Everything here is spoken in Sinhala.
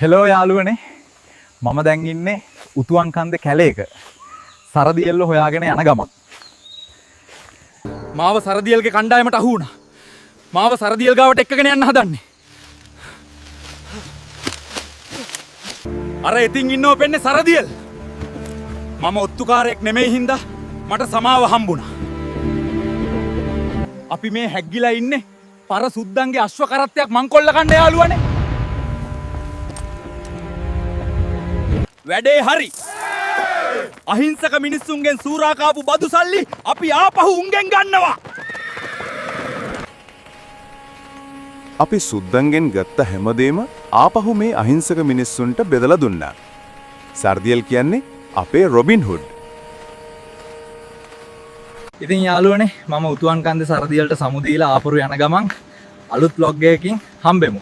හෙලෝ යාළුවනේ, මම දැන් ඉන්නේ උතුවන් කන්ද කැලේක සරදියෙල්ල හොයාගෙන යන ගමන්. මාව සරදියල්ගේ කණ්ඩායමට අහු වුණා. මාව සරදියල් ගාවට එක්කගෙන යන්න හදන්නේ. අර ඉතින් ඉන්නව පෙන්නේ සරදියල්. මම ඔත්තුකාරයෙක් නෙමෙයි හින්දා මට සමාව හම්බුණා. අපි මේ හැග්ගිලා ඉන්නේ පර සුද්දන්ගේ අශ්ව කරත්තයක් මංකොල්ල කන්න යාළුවනේ. වැඩේ හරි. අහිංසක මිනිස්සුන්ගෙන් සූරා කාපු බදු සල්ලි අපි ආපහු උන්ගෙන් ගන්නවා. අපි සුද්දන්ගෙන් ගත්ත හැමදේම ආපහු මේ අහිංසක මිනිස්සුන්ට බෙදලා දුන්නා. සර්දියල් කියන්නේ අපේ රොබින් හුඩ්. ඉතින් යාළුවනේ, මම උතුවන් කන්ද සරදියල්ට සමු දීලා ආපරු යන ගමන් අලුත් ව්ලොග් එකකින් හම්බෙමු.